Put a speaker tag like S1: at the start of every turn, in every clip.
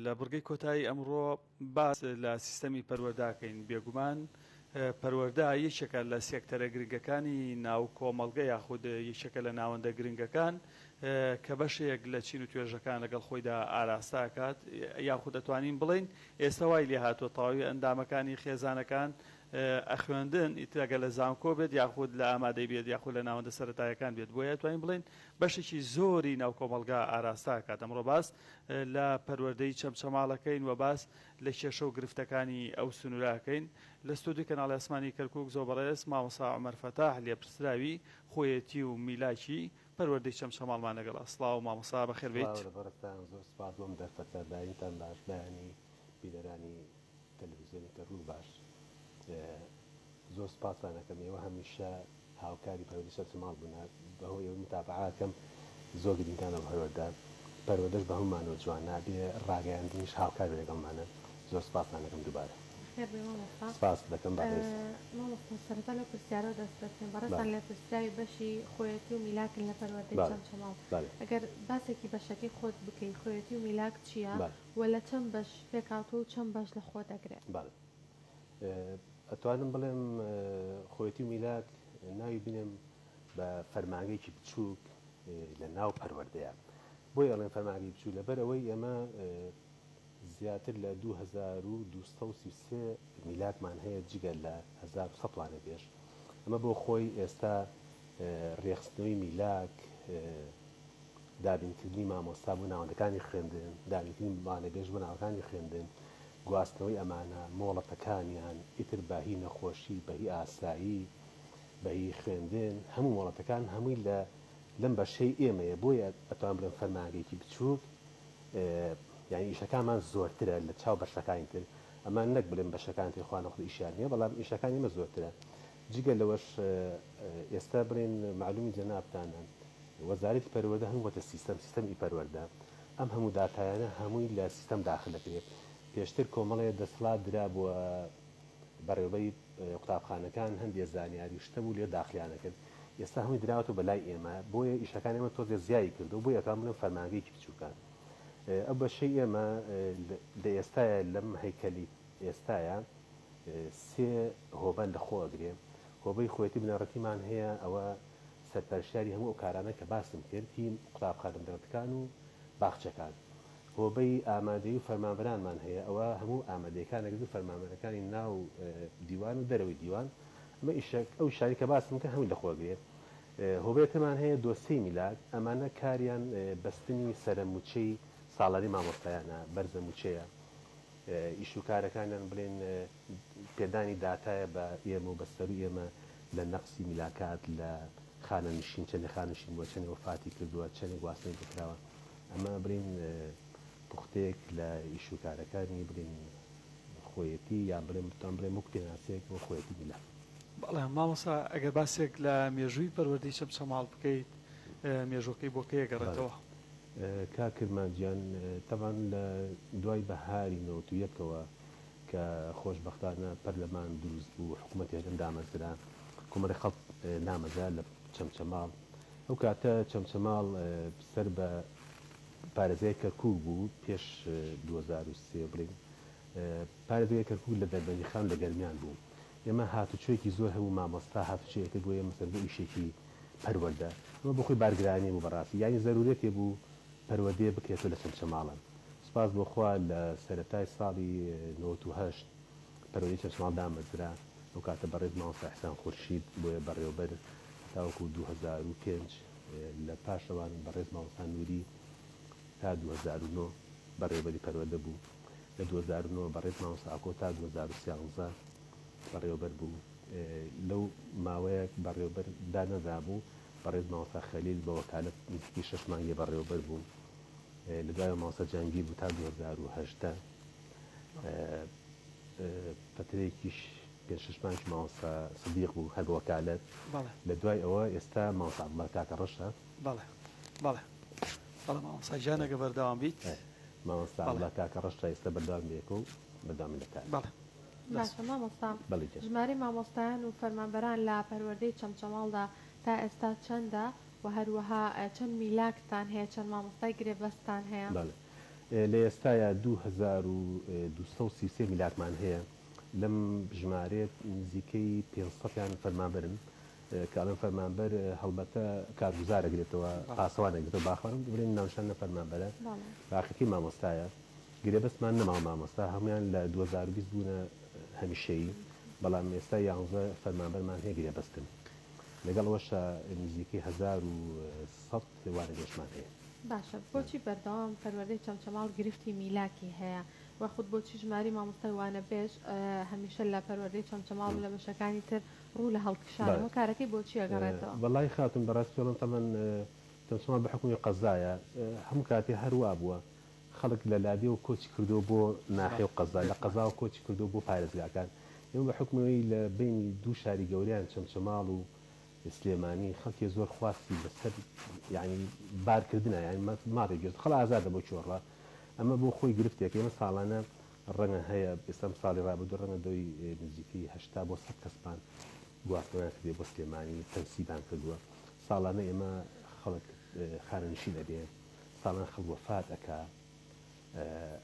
S1: لە بڕگەی کۆتایی ئەمڕۆ باس لە سیستەمی پەروەردە ئەکەین، بێگومان پەروەردە یەکێکە لە سێکتەرە گرنگەکانی ناو کۆمەڵگە یاخود یەکێکە لە ناوەندە گرنگەکان کە بەشێک لە چین و توێژەکان لەگەڵ خۆیدا ئاراستە ئەکات یاخود ئەتوانین بڵێین ئێستا وای لێهاتووە تەواوی ئەندامەکانی خێزانەکان ئەخوێندن ئیتر ئەگەر لە زانکۆ بێت یاخود لە ئامادەی بێت یاخود لە ناوەندە سەرەتایەکان بێت بۆیە ئەتوانین بڵێین بەشێکی زۆری ناو کۆمەڵگا ئاراستە ئەکات ئەمڕۆ باس لە پەروەردەی چەمچەماڵەکەین و باس لە کێشە و گرفتەکانی ئەو سنوورە ئەکەین. لە ستۆدیۆی کەناڵی ئاسمانی کەرکووک زۆر بەڕێز مامۆستا عومەر فەتاح لێپرسراوی خۆیەتی و میلاکی پەروەردەی چەمچەماڵمان لەگەڵە. سڵاو مامۆستا بەخێر بێیت.
S2: سڵاو لە بەڕێزتان زۆر سوپاس بۆ ئەم دەرفەتە بەیانیتان باش بەیانی بینەرانی تەلەفزیۆنی کەرکوک باش زۆر سوپاستان ئەکەم ئێوە هەمیشە هاوکاری پەروەردەی چەمچەماڵ بوونە بەهۆی ئێوەی متابەعە ئەکەم زۆر گرنگتانە بۆ پەروەردە پەروەردەش بە هەموومانەوە جوان نابێ ڕاگەیاندنیش هاوکار بێ لەگەڵمانە زۆر سوپاستان ئەکەم دووبارە
S3: بەخێر بێی مامۆستا.
S2: سوپاست دەکەم بەڕێز.
S3: مامۆستا سەرەتا لەو پرسیارەوە دەست پێ بکەین بەڕێزتان
S2: بەڵێ.
S3: لێپرسراوی بەشی خۆیەتی و میلاکن لە پەروەردەی
S2: بەڵێ
S3: چەمچەماڵ
S2: بەڵێ.
S3: ئەگەر باسێکی بەشەکەی خۆت بکەی خۆیەتی و میلاک چییە
S2: بەڵێ.
S3: و لە چەند بەش پێکهاتووە و چەند بەش لە خۆ دەگرێ؟
S2: بەڵێ. ئەتوانم بڵێم خۆیەتی و میلاک ناوی بنێم بە فەرمانگەیەکی بچووک لە ناو پەروەردەیە. بۆیە ئەڵێم فەرمانگەی بچووک لەبەر ئەوەی ئێمە زیاتر لە 2233 میلاکمان هەیە جگە لە 1100 وانەبێژ. ئەمە بۆ خۆی ئێستا رێکخستنەوەی میلاک، دابینکردنی مامۆستا بۆ ناوەندەکانی خوێندن، دابینکردنی وانەبێژ بۆ ناوەکانی خوێندن، گواستنەوەی ئەمانە، مۆڵەتەکانیان، ئیتر بە هی نەخۆشی، بە هی ئاسایی، بە هی خوێندن، هەموو مۆڵەتەکان هەمووی لە لەم بەشەی ئێمەیە، بۆیە ئەتوانم بڵێم فەرمانگەیەکی بچووک، یانی ئیشەکانمان زۆرترە لە چاو بەشەکانی تر، ئەمە نەک بڵێم بەشەکانی تر خوا نەخواستە ئیشیان نییە، بەڵام ئیشەکانی ئێمە زۆرترە. جگە لەوەش ئێستا بڵێن مەعلومی جەنابتانە وەزارەتی پەروەردە هەموو بۆتە سیستەم، سیستەم ئی پەروەردە، ئەم هەموو داتایانە هەمووی لە سیستەم داخل دەکرێ. پێشتر کۆمەڵێ دەسڵات درابووە بەڕێوەبەری قوتابخانەکان هەندێ زانیاری و شت هەبوو لێ داخلیان ئەکرد، ئێستا هەمووی دراوەتەوە بە لای ئێمە، بۆیە ئیشەکانی ئێمە تۆزێ زیای کردووە، بۆیە ئەتوانم بڵێم فەرمانگەیەکی بچووکە. ئەو بەشەی ئێمە لە ئێستایا لەم هەیکەلی ئێستایا سێ هۆبە لە خۆ ئەگرێ، هۆبەی خۆیەتی بنەڕەتیمان هەیە ئەوە سەرپەرشتیاری هەموو ئەو کارانە کە باسم کرد هی قوتابخانە بنەڕەتەکان و باخچەکان. هۆبەی ئامادەیی و فەرمانبەرانمان هەیە ئەوە هەموو ئامادەیەکان ئەگرێت و فەرمانبەرەکانی ناو دیوان و دەرەوەی دیوان ئەمە ئیشە ئەو ئیشانەی کە باسم کرد هەمووی لە خۆ ئەگرێ. هۆبەیەکەمان هەیە دۆسیەی میلاک ئەمانە کاریان بەستنی سەرە مووچەی ساڵانەی مامۆستایانە بەرزە مووچەیە ئیش و کارەکانیان بڵێن پێدانی داتایە بە ئێمە و بە سەروو ئێمە لە نەقسی میلاکات لە خانەنشین چەندێ خانەنشین بووە چەندێ وەفاتی کردووە چەندێ گواستنەوەی بۆ کراوە ئەمە بڵێین پوختەیەک لە ئیش و کارەکانی بڵێین خۆیەتی یان بڵێم بتوانم بڵێم وەک پێناسەیەک بۆ خۆیەتی میلاک.
S1: بەڵێ مامۆستا ئەگەر باسێک لە مێژووی پەروەردەی چەمچەماڵ بکەیت مێژووەکەی بۆ کەی
S2: بەڵێ
S1: ئەگەڕێتەوە؟
S2: کاک کرمانج گیان تەبعەن لە دوای بەهاری 91 ەوە کە خۆشبەختانە پەرلەمان دروست بوو، حکوومەتی هەرێم دامەزرا، کۆمەڵێک خەڵک دامەزرا لە چەمچەماڵ. ئەو کاتە چەمچەماڵ سەر بە پارێزگای کەرکووک بوو، پێش 2003 بڵێین پارێزگای کەرکووک لە دەربەندیخان و لە گەرمیان بوو. ئێمە هاتوچۆیەکی زۆر هەبوو، مامۆستا هاتوچۆی ئەکرد بۆ ئێمە مەسەلەن بۆ ئیشێکی پەروەردە. ئەمە بۆ خۆی بارگرانی بوو بەڕاستی، یانی زەروورەتێ بوو پەروەردەیە بکرێتەوە لە چەمچەماڵان. سوپاس بۆ خوا لە سەرەتای ساڵی 98 پەروەردەی چەمچەماڵ دامەزرا، ئەو کاتە بەڕێز مامۆستا ئیحسان خورشید بۆیە بەڕێوەبەر هەتاوەکو 2005، لە پاش ئەوان بەڕێز مامۆستا نوری تا 2009 بەڕێوەبەری پەروەردە بوو، لە 2009 بەڕێز مامۆستا ئاکۆ تا 2013 بەڕێوەبەر بوو، لەو ماوەیە بەڕێوەبەر دانەنرابوو، بەڕێز مامۆستا خەلیل بە وەکالەت نزیکەی شەش مانگێ بەڕێوەبەر بوو. لە دوایەوە مامۆستا جەنگی بوو تا 2018 فەترەیەکیش پێنج شەش مانگیش مامۆستا سدیق بوو هەر بە وەکالەت.
S1: بەڵێ.
S2: لە دوای ئەوە ئێستا مامۆستا عەبدوڵا کاکە ڕەشە.
S1: بەڵێ بەڵێ بەڵێ مامۆستا گیان ئەگەر بەردەوام بیت.
S2: مامۆستا
S1: بەڵێ.
S2: عەبدوڵا کاکە ڕەش تا ئێستا بەردەوام بێکە و بەردەوامین لە کار.
S1: بەڵێ.
S3: باشە مامۆستا
S2: بەڵێ گیان.
S3: ژمارەی مامۆستایان و فەرمانبەران لە پەروەردەی چەمچەماڵدا تا ئێستا چەندە؟ وە هەروەها چەند میلاکتان هەیە چەند مامۆستای گرێبەستتان هەیە؟
S2: بەڵێ. لە ئێستایا 2233 میلاکمان هەیە، لەم ژمارەیە نزیکەی 500 یان فەرمانبەرن، کە ئەڵێم فەرمانبەر هەڵبەتە کارگوزار ئەگرێتەوە، پاسەوان ئەگرێتەوە، باخەوان بڵێن ناونیشان نە فەرمانبەرە، باقیەکەی مامۆستایە. گرێبەستمان نەماوە مامۆستا، هەموویان لە 2020 بوونە هەمیشەیی، بەڵام ئێستا یانزە فەرمانبەرمان هەیە گرێبەستن. لەگەڵ ئەوەشا نزیکەی 1100 وانەبێژمان هەیە.
S3: باشە بۆچی بەردەوام پەروەردەی چەمچەماڵ گرفتی میلاکی هەیە وەخود بۆچی ژمارەی مامۆستای وانەبێژ هەمیشە لە پەروەردەی چەمچەماڵ و لە بەشەکانی تر ڕوو لە هەڵکشانە هۆکارەکەی بۆچی ئەگەڕێتەوە؟
S2: وەڵایی خاتوون بەڕاستی پێڵێم تەبعەن چەمچەماڵ بە حوکمی قەزایە هەموو کاتێ هەر وابووە خەڵک لە لادێوە کۆچی کردووە بۆ ناحیە و قەزا لە قەزاوە کۆچی کردووە بۆ پارێزگاکان ئێمە بە حوکمی ئەوەی لە بەینی دوو شاری گەورەیان چەمچەماڵ و سلێمانی خەڵکێ زۆر خواستی بەسەر یانی بار کردنە یانی ماڵێ گرت خەڵ ئازادە بۆ کوێ ڕا ئەمە بۆ خۆی گرفتێکە ئێمە ساڵانە ڕەنگە هەیە ئێستا ئەم ساڵی ڕابردوو ڕەنگە دەوری نزیکەی 80 بۆ 100 کەسمان گواستنەوەیان کردێ بۆ سلێمانی تەنسیبان کردووە ساڵانە ئێمە خەڵک خانەنشین ئەبێ ساڵان خەڵک وەفات ئەکا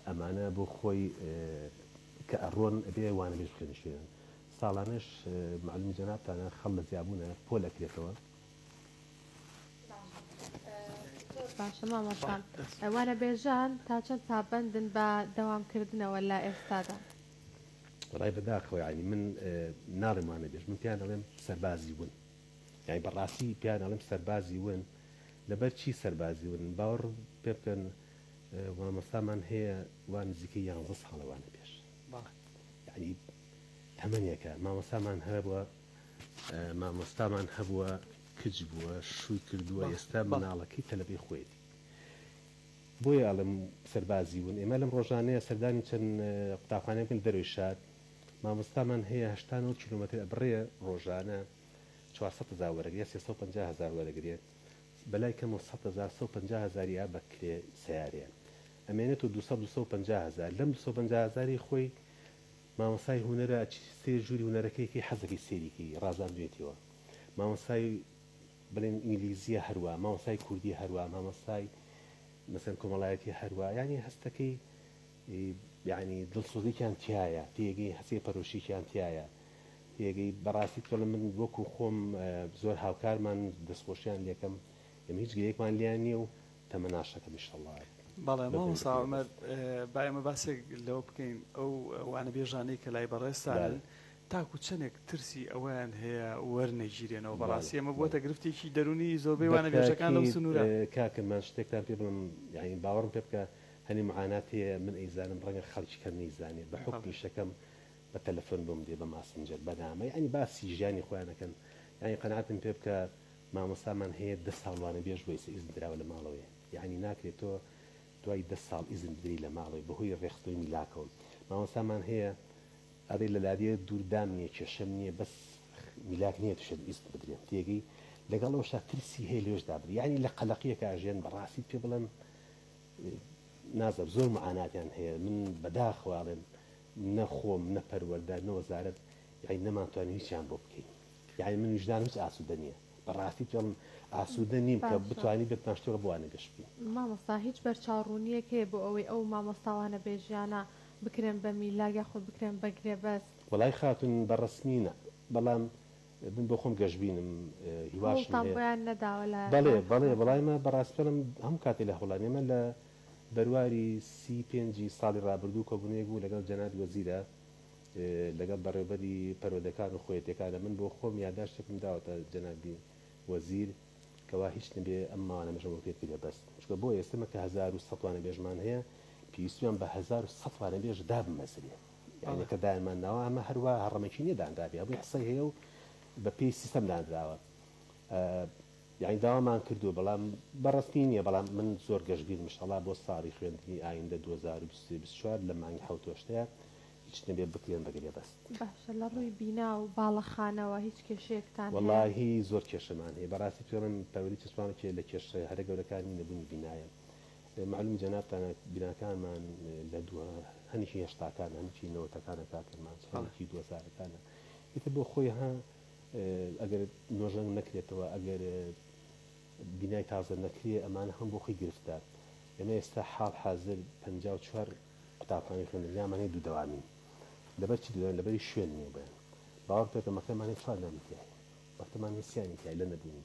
S2: ئەمانە بۆ خۆی کە ئەڕۆن ئەبێ وانەبێژ بخرێنە شوێنیان ساڵانەش مەعلومی جەنابتانە خەڵ لە زیابوونە پۆل ئەکرێتەوە.
S3: زۆر باشە مامۆستا وانەبێژان تا چەند پابەندن بە دەوام کردنەوە لە ئێستادا؟
S2: وەڵای بەداخەوە یانی من ناڵێم وانەبێژ من پێیان ئەڵێم سەربازی ون یانی بەڕاستی پێیان ئەڵێم سەربازی ون لەبەر چی سەربازی ون باوەڕ پێ بکەن مامۆستامان هەیە وا نزیکەی یانزە ساڵە وانەبێژ یانی تەمەنێکە مامۆستامان هەبووە مامۆستامان هەبووە کچ بووە شووی کردووە ئێستا مناڵەکەی تەلەبەی خۆیەتی بۆیە ئەڵێم سەربازی بوون ئێمە لەم ڕۆژانەیە سەردانی چەند قوتابخانەیە بکەن دەرەوەی شار مامۆستامان هەیە 80 90 کیلۆمەتر ئەبڕێ ڕۆژانە 400 هەزار وەرەگرێ 350 هەزار وەرەگرێ بەلای کەمەوە 100 هەزار 150 هەزاری ئا بە کرێ سەیارەیە ئەمێنێتەوە 200 250 هەزار لەم 250 هەزاری خۆی مامۆستای هونەرە ئەچی سەیری ژووری هونەرەکەی کەی حەزەکەی سەیری کەی ڕازاندوێتیەوە مامۆستای بڵێن ئینگلیزیە هەروا مامۆستای کوردی هەروا مامۆستای مەسەن کۆمەڵایەتی هەروا یعنی هەستەکەی یعنی دڵسۆزیکیان تایە تێگەی هەسێ پەرۆشیکیان تایە تێگەی بەڕاستی تۆڵە من وەکو خۆم زۆر هاوکارمان دەستخۆشیان لێکەم ئێمە هیچ گرێکمان لیان نییە و تەمەناشەکەم ئیشەڵا
S1: بەڵێ مامۆستا عومەر با ئێمە باسێک لەوە بکەین ئەو وانەبێژانەی کە لای بەڕێزتانن تاکو چەندێک ترسی ئەوەیان هەیە وەرنەگیرێنەوە بەڕاستی ئەمە بووەتە گرفتێکی دەروونی زۆربەی وانەبێژەکان لەو سنوورە.
S2: کاکە من شتێکتان پێ بڵێم یانی باوەڕم پێ بکە هەنێ معانات هەیە من ئەیزانم ڕەنگە خەڵکی کەم نەیزانێ بە حوکمی ئیشەکەم بە تەلەفۆن بۆم دێ بە ماسنجەر بە نامە یانی باسی ژیانی خۆیان ئەکەن یانی قەناعەتم پێ بکە مامۆستامان هەیە دە ساڵ وانەبێژ بووە ئیستا ئیزن دراوە لە ماڵەوەیە یەعنی ناکرێت تۆ دوای دە ساڵ ئیزن بدری لە ماڵەوەی بەهۆی ڕێکخستنەوەی میلاکەوە مامۆستامان هەیە ئەرێ لە لادێ دوور دام نییە کێشەم نییە بەس میلاک نییە توشێت ئیزن بدرێم تێگەی لەگەڵ ئەوشا ترسی هەیە لێش دابری یەعنی لە قەلەقیەکە ئەژێن بەڕاستیت پێ بڵێم نازم زۆر معاناتیان هەیە من بەداخەوە ئەڵێم نە خۆم نە پەروەردە نە وەزارەت یەعنی نەمانتوانی هیچیان بۆ بکەین یانی من ویژدانم هیچ ئاسودە نیە بەڕاستی پێڵم ئاسودە نیم کە
S3: باشە.
S2: بتوانی بێتمان شتێک بۆ وانە گەش بکەین.
S3: مامۆستا هیچ بەرچاو ڕوونیەک هەیە بۆ ئەوەی ئەو مامۆستا وانەبێژیانە بکرێن بە میلاک یاخود بکرێن بە گرێبەست؟
S2: وەڵای خاتوون بە ڕەسمی نا بەڵام من بۆ خۆم گەشبینم هیواشم
S3: هەوڵتان
S2: هەیە.
S3: بۆیان نەداوە لە
S2: بەڵێ بەڵێ
S3: حکومەت؟
S2: وەڵای ئێمە بەڕاستی پێڵم هەموو کاتێ لە هەوڵان ئێمە لە بەرواری سی پێنجی ساڵی ڕابردوو کۆبوونەوەیەک بوو لەگەڵ جەنابی وەزیرا لەگەڵ بەڕێوبەری پەروەردەکان و خۆیەتیەکانە من بۆ خۆم یاداشتێکم داوەتە جەنابی وەزیر کەوا هیچ نەبێ ئەم ماوانەمەشم بۆ پێ بکرێ بەس چونکە بۆ ئێستە مە کە 1100 وانەبێژمان هەیە پێویستیان بە 1100 وانەبێژ دابمەزرێ یعنی کە دایانمان ناوە ئەمە هەروا هەڕەمەکی نییە دانرابێ هەمووی حسەی هەیە و بە پێی سیستەم دانراوە یانی داوامان کردووە بەڵام بە ڕەسمی نییە بەڵام من زۆر گەشبینم ئیشەڵا بۆ ساڵی خوێندنی ئایندە 2023 24 لە مانگی حەوت هەشتەیە هیچ نەبێ بکرێن بە گرێبەست.
S3: باشە لە ڕووی بینا و باڵەخانەوە هیچ کێشەیەکتان هەیە؟
S2: وەڵاهی زۆر کێشەمان هەیە بەڕاستی پێڵێم پەروەردەی چەسپاوە کێ لە کێشە هەرە گەورەکانی نەبوونی بینایە مەعلومی جەنابتانە بیناکانمان لە دوو هەنێکی هەشتاکانە هەنێکی نەوەتەکانە کاک کرمانج هەنێکی دووهەزارەکانە ئیتر بۆ خۆی ها ئەگەر نۆژەنگ نەکرێتەوە، ئەگەر بینای تازە نەکرێ، ئەمانە هەموو بۆ خۆی گرفتە. ئێمە ئێستا حاڵ حازر 54 قوتابخانەی خوێندنگامان هەیە دوو دەوامین. لەبەر چی دوو دەوام؟ لەبەری شوێن نییە بۆیان. باوەڕ پێکە مەکتەبمان هەیە چوار دەوامی تیا هەیە. مەکتەبمان هەیە سیانی تیا لە نەبوونی.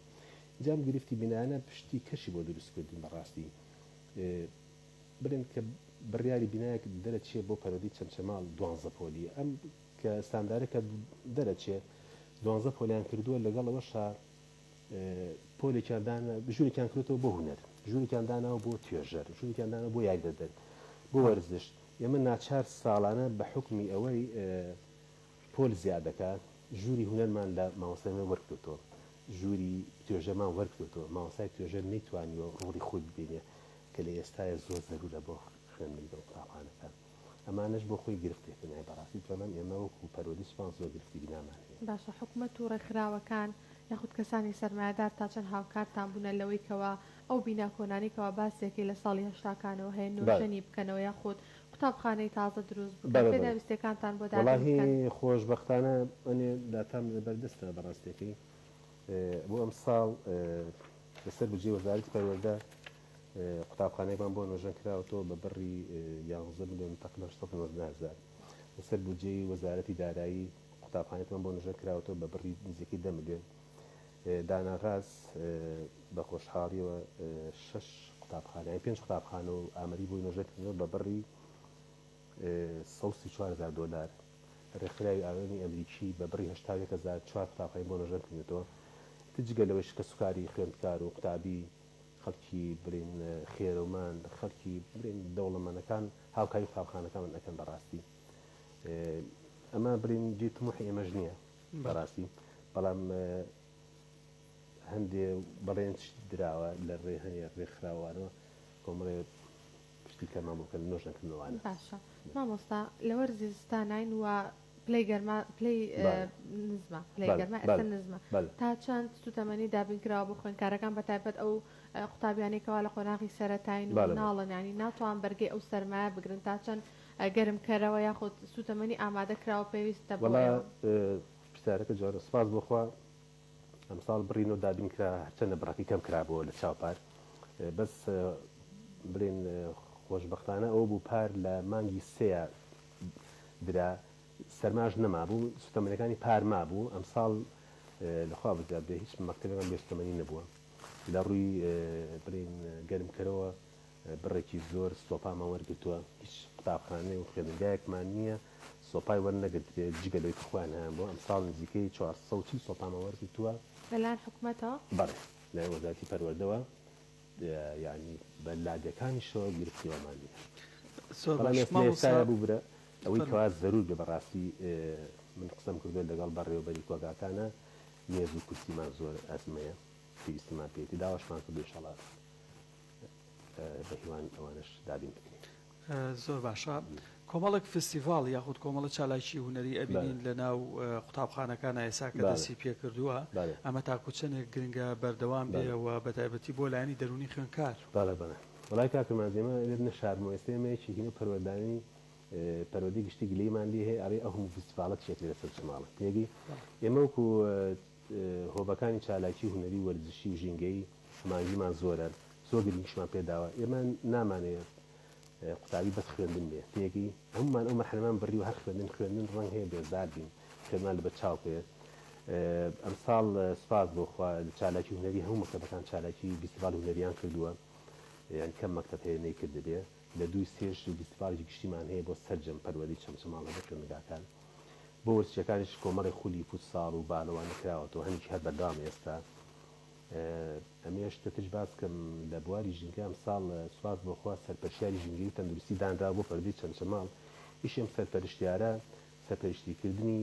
S2: جا ئەم گرفتی بینایانە پشتی کەشی بۆ دروست کردوین بەڕاستی. بڵێن کە بڕیاری بینایەک دەرەچێ بۆ پەروەردەی چەمچەماڵ دوانزە پۆلی ئەم کە ستاندارە کە دەرەچێ دوانزە پۆلیان کردووە لەگەڵ ئەوەشا پۆلێکیان دانا ژوورێکیان کردووە بۆ هونەر ژوورێکیان داناوە بۆ توێژەر ژوورێکیان داناوە بۆ یاریدەدەر بۆ وەرزش ئێمە ناچار ساڵانە بە حوکمی ئەوەی پۆل زیاد دەکات ژووری هونەرمان لە مامۆستای هونەر وەرگرتووەتەوە ژووری توێژەرمان وەرگرتووەتەوە مامۆستای توێژەر نەیتوانیوە ڕۆڵی خۆی ببینێ کە لە ئێستایا زۆر زەرورە بۆ خوێندنگە و قوتابخانەکان ئەمانەش بۆ خۆی گرفتێکن یانی بەڕاستی بتوانم ئێمە وەکو پەروەردەی سوپاس زۆر گرفتی بینامان هەیە.
S3: باشە حکومەت و ڕێکخراوەکان یاخود کەسانی سەرمایەدار تا چەند هاوکارتان بوونە لەوەی کەوا ئەو بینا کۆنانەی کەوا باسێکەی لە ساڵی هەشتاکانەوە هەیە نۆژەنی بکەنەوە یاخود قوتابخانەی تازە دروست بکەن پێداویستیەکانتان بۆ دابین
S2: وەڵاهی
S3: بکەن؟
S2: خۆشبەختانە ئەنێ داتام لەبەر دەستە بەڕاستیەکەی بۆ ئەمساڵ لەسەر بودجەی وەزارەتی پەروەردە قوتابخانەیەکمان بۆ نۆژەن کراوەتەوە بە بڕی یانزە ملیۆن تەقریبەن 619 هەزار. لەسەر بودجەی وەزارەتی دارایی قوتابخانەیەکمان بۆ نۆژەن کراوەتەوە بە بڕی نزیکەی دە ملیۆن. داناغاز بە خۆشحاڵیەوە شەش قوتابخانە یان پێنج قوتابخانە و ئامەری بۆی نۆژەن کردنەوە بە بڕی 134 هەزار دۆلار. ڕێکخراوی ئاوێنی ئەمریکی بە بڕی 81 هەزار چوار قوتابخانەی بۆ نۆژەن کردنەوە. جگە لەوەیش کەسوکاری خوێندکار و قوتابی خەڵکی بڵێین خێرەومان خەڵکی بڵێین دەوڵەمەنەکان هاوکاری قوتابخانەکانمان ئەکەن بەڕاستی ئەمە بڵێین جێی تموحی ئێمەش نییە بەڕاستی بەڵام هەندێ بەڵێن دراوە لە ڕێ هەنێ ڕێکخراوانەوە کۆمەڵێ پشتی کەمان بۆ بکەن نۆژەنکردنەوانە.
S3: باشە مامۆستا لە وەرزی زستاناین و پلەی گەرما پلەی نزمە پلەی گەرما ئێستا نزمە تا چەند سوتەمەنی دابین کراوە بۆ خوێندکارەکان بە تایبەت ئەو قوتابیانەی کەوا لە قۆناغی سەرەتاین و مناڵن یانی ناتوان بەرگەی ئەو سەرمایە بگرن تا چەند گەرمکەرەوە یاخود سوتەمەنی ئامادە کراوە پێویستە بۆ
S2: وەڵا
S3: ئێوە؟
S2: پرسیارەکە جوانە سوپاس بۆ خوا ئەمساڵ بڕی نەوت دابین کرا هەرچەندە بڕەکەی کەم کرابەوە لە چاو پار بەس بڵێن خۆشبەختانە ئەوە بوو پار لە مانگی سێیا درا سەرماش نەمابوو سوتەمەنیەکانی پار مابوو ئەمساڵ لەخوا بزیاد بێ هیچ مەکتەبێکمان بێ سوتەمەنی نەبووە لە ڕووی بڵێین گەرمکەرەوە بڕێکی زۆر سۆپامان وەرگرتووە هیچ قوتابخانەی و خوێندنگایەکمان نییە سۆپای وەرنەگرتبێ جگە لەوەی کە خۆیان هەیان بووە ئەمساڵ نزیکەی 440 سۆپامان وەرگرتووە.
S3: لەلایەن حکومەتەوە؟
S2: بەڵێ لەلایەن وەزارەتی پەروەردەوە یانی بە لادێکانیشەوە گرفتی وامان نییە.
S1: زۆر
S2: بەڵام
S1: باش
S2: ئێستا
S1: مامۆستا
S2: ئێستایا ببورە ئەوەی
S1: فەرموو.
S2: کەوا زەرور بێ بەڕاستی من قسەم کردووە لەگەڵ بەڕێوەبەری کۆگاکانا مێز و کورسیمان زۆر ئەزمەیە پێویستیمان پێیەتی داواشمان کردووە ئینشاڵا بە هیوان ئەوانەش دابین بکرێ.
S1: زۆر باشە کۆمەڵێک فستیڤاڵ یاخود کۆمەڵە چالاکی هونەری ئەبینین لە ناو قوتابخانەکانا ئێسا کە دەستی پێکردووە ئەمە تاکو چەندێک گرنگە بەردەوام بێ و بە تایبەتی بۆ لایەنی دەروونی خوێندکار؟
S2: بەڵێ بەڵێ وەڵای کاک کرمانج ئێمە لێت نەشارمەوە ئێستا ئێمە یەکێکین و پەروەردانی پەروەردەی گشتی گلەییمان لێ هەیە ئەڵێ ئەو هەموو فستیڤاڵە چیە کرێ لەسەر چەماڵە تێگەی ئێمە وەکو هۆبەکانی چالاکی هونەری و وەرزشی و ژینگەیی هەماهەنگیمان زۆرە زۆر گرنگیشمان پێداوە ئێمە نامانەوێ قوتابی بەس خوێندن بێ تێگەی هەموومان ئەو مەرحەلەمان بڕیوە هەر خوێندن خوێندن ڕەنگ هەیە بێزار بین خوێندمان لەبەر چاو بکەوێت ئەمساڵ سوپاس بۆ خوا چالاکی هونەری هەموو مەکتەبەکان چالاکی ڤیستیڤاڵی هونەریان کردووە یان کەم مەکتەب هەیە نەیکردبێ لە دووی سێش ڤیستیڤاڵێکی گشتیمان هەیە بۆ سەرجەم پەروەردەی چەمچەماڵ لە خوێندنگاکان بۆ وەرزشیەکانیش کۆمەڵێک خولی فوتساڵ و بالەوانە کراوەتەوە هەنێکی هەر بەردەوامە ئێستا ئەمەوێ شتێکتریش باس بکەم لە بواری ژینگە ئەمساڵ سوپاس بۆ خوا سەرپەرشتیاری ژینگەیی و تەندروستی دانرا بۆ پەروەردەی چەمچەماڵ ئیشی ئەم سەرپەرشتیارە سەرپەرشتیکردنی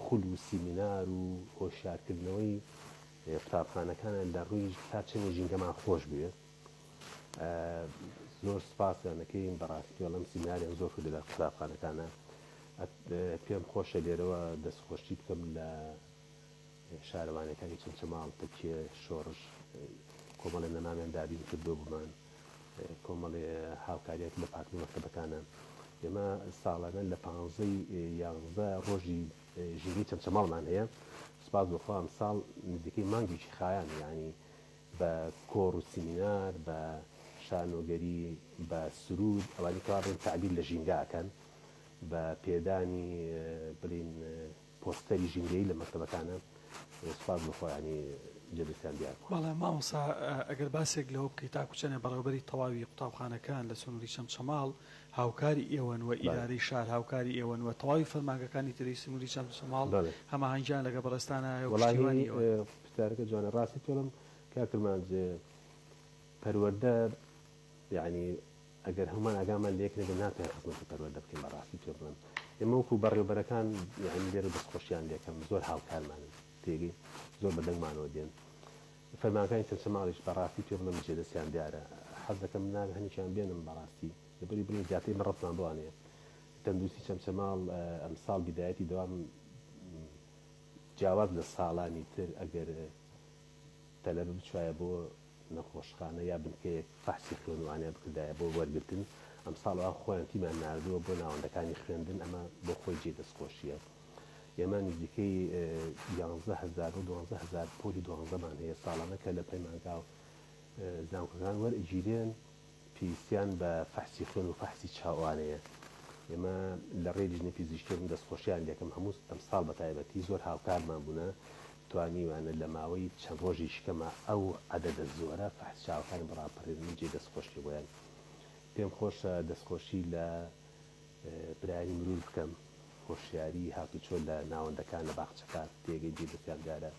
S2: خول و سیمینار و هۆشیارکردنەوەی قوتابخانەکانە لە ڕووی تا چەندێ ژینگەمان خۆش بوێ زۆر سوپاسیان ئەکەین بەڕاستی ئەڵێم سیمیناریان زۆر کردوە لە قوتابخانەکانا پێم خۆشە لێرەوە دەستخۆشی بکەم لە شارەوانیەکانی چەمچەماڵ، تەکیە، شۆڕش کۆمەڵێ نەمامیان دابین کردووە بۆمان، کۆمەڵێ هاوکاریان کرد لە پاکردنەوەی مەکتەبەکانا. ئێمە ساڵانە لە پانزەی یانزە ڕۆژی ژینگەی چەمچەماڵمان هەیە، سوپاس بۆ خوا ئەمساڵ نزیکەی مانگێکی خایاند، یانی بە کۆڕ و سیمینار، بە شانۆگەری، بە سروود، ئەوانەی کەوا بڵێن تەعبیر لە ژینگە ئەکەن، بە پێدانی بڵێین پۆستەری ژینگەیی لە مەکتەبەکانە، سوپاس بۆ خوا یانی جێ دەستیان دیار بوو.
S1: بەڵێ مامۆستا ئەگەر باسێک لەوە بکەی تاکو چەنێ بەڕێوەبەری تەواوی قوتابخانەکان لە سنووری چەمچەماڵ هاوکاری ئێوەن و
S2: بەڵێ.
S1: ئیدارەی شار هاوکاری ئێوەن و تەواوی فەرمانگەکانی تری سنووری چەمچەماڵ
S2: بەڵێ.
S1: هەماهەنگیان لەگەڵ بەڕێزتانا هەیە و
S2: وەڵاهی
S1: پشتیوانی ئێوەن؟
S2: پرسیارەکە جوانە ڕاستی پێڵم کاک کرمانج پەروەردە یەعنی ئەگەر هەموومان ئاگامان لە یەک نەبێت ناتوانین خزمەتی پەروەردە بکەین بەڕاستی پێ بڵێم ئێمە وەکو بەڕێوبەرەکان یەعنی لێرە دەستخۆشیان لێکەم زۆر هاوکارمانن تێگەی زۆر بە دەنگمانەوە دێن فەرمانەکانی چەمچەماڵیش بەڕاستی پێ بڵێم جێدەستیان دیارە حەز دەکەم ناوی هەنێکیان بێنم بەڕاستی لەبەری بڵێم زیاتر ئێمە ڕەبتمان بەوان هەیە تەندروستی چەمچەماڵ ئەمساڵ بیدایەتی دەوام جیاواز لە ساڵانی تر ئەگەر تەلەبە بچوایە بۆ نەخۆشخانە یا بنکەیەک فەحسی خوێن و ئانیان بکردایە بۆ وەرگرتن، ئەمساڵ ئەوان خۆیان تیمیان ناردووە بۆ ناوەندەکانی خوێندن، ئەمە بۆ خۆی جێی دەستخۆشییە. ئێمە نزیکەی 11000 بۆ 12000 پۆلی دوانزەمان هەیە ساڵانە کە لە پەیمانگا و زانکۆکان وەرئەگیرێن، پێویستیان بە فەحسی خوێن و فەحسی چاوانەیە. ئێمە لە ڕێی لیژنەی پزیشکیەوە من دەستخۆشیان لێکەم هەموو ئەمساڵ بە تایبەتی زۆر هاوکارمان بوونە توانیویانە لە ماوەی چەند ڕۆژێکی کەما ئەو عەدەدە زۆرە فەحس چاوەکان بڕاپەرێنن من جێی دەستخۆشیە بۆیان. پێم خۆشە دەستخۆشی لە برایانی مرور بکەم هۆشیاری هاتوچۆ لە ناوەندەکان لە باخچەکان تێگەی جێی دەستیان دیارە.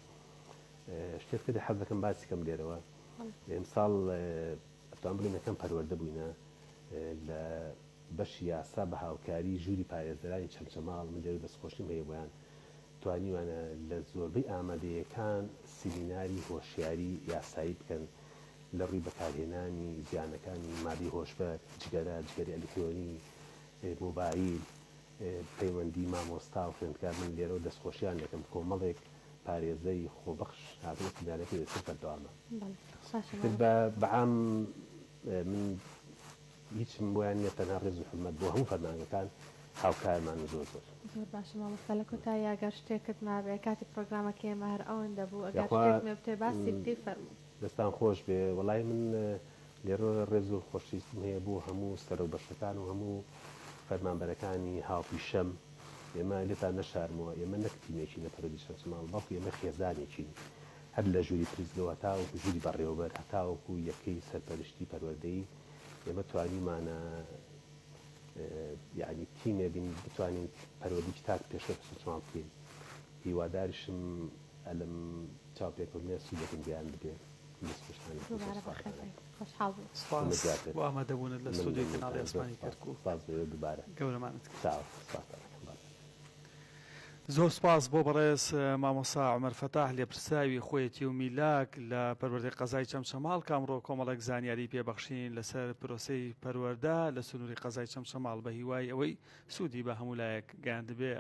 S2: شتێک تر حەز دەکەم باسی کەم لێرەوە ئمساڵ ئەتوان بڵێم یەکەم پەروەردە بووینە لە بەشی یاسا بە هاوکاری ژووری پارێزەرانی چەمچەماڵ من لێرە دەستخۆشیم هەیە بۆیان توانیوانە لە زۆربەی ئامادەیەکان سیمیناری هۆشیاری یاسایی بکەن لە ڕووی بەکارهێنانی زیانەکانی مادەی هۆشبەر، جگەرە، جگەرەی ئەلیکترۆنی، مۆبایل، پەیوەندی مامۆستا و خوێندکار من لێرەوە دەستخۆشیان لێکەم کۆمەڵێک پارێزەری خۆبەخش هاتوونە سیمینارەکە و ئێستاش بەردەوامە.
S3: بەڵێ باشە
S2: تر
S3: مامۆستا.
S2: بە بەعام من هیچم بۆیان نیە تەنها ڕێز و حورمەت بۆ هەموو فەرمانگەکان هاوکارمان و زۆر زۆر.
S3: زۆر باشە مامۆستا لە کۆتاییا گەر شتێکت مابێ کاتی پرۆگرامەکەی ئێمە هەر ئەوەندە بوو ئەگەر
S2: یاخوا
S3: شتێک مێ بتەوێ باسی بکەی فەرموو.
S2: دەستان خۆش بێ وەڵای من لێرەوە ڕێز و خۆشەویستیم هەیە بۆ هەموو سەرۆک بەشەکان و هەموو فەرمانبەرەکانی هاوپیشەم ئێمە لێتان نەشارمەوە ئێمە نەک تیمێکین لە پەروەردەی چەمچەماڵ بەڵکو ئێمە خێزانێکین هەر لە ژووری پرسگەوە هەتاوەکو ژووری بەڕێوەبەر هەتاوەکو یەکەی سەرپەرشتی پەروەردەیی ئێمە توانیومانە یەعنی تیمێ بین بتوانین پەروەردەیەکی تاک پێشکەش بە چەمچەماڵ بکەین هیواداریشم ئەلم چاوپێکەوتنە سوودێکم گەیاندبێ.
S3: دووبارە بەخێربێی خۆشحاڵ بووین.
S1: سپاس بۆ ئامادەبوونت لە ستۆدیۆی کەناڵی ئاسمانی کەرکوک. گەورەمانت کرد. زۆر سپاس بۆ بەڕێز مامۆستا عومەر فەتاح لێپرسراوی خۆیەتی و میلاک لە پەروەردەی قەزای چەمچەماڵ کە ئەمڕۆ کۆمەڵێک زانیاری پێبەخشین لەسەر پرۆسەی پەروەردە لە سنووری قەزای چەمچەماڵ بە هیوای ئەوەی سوودی بە هەموو لایەک گەیاندبێ.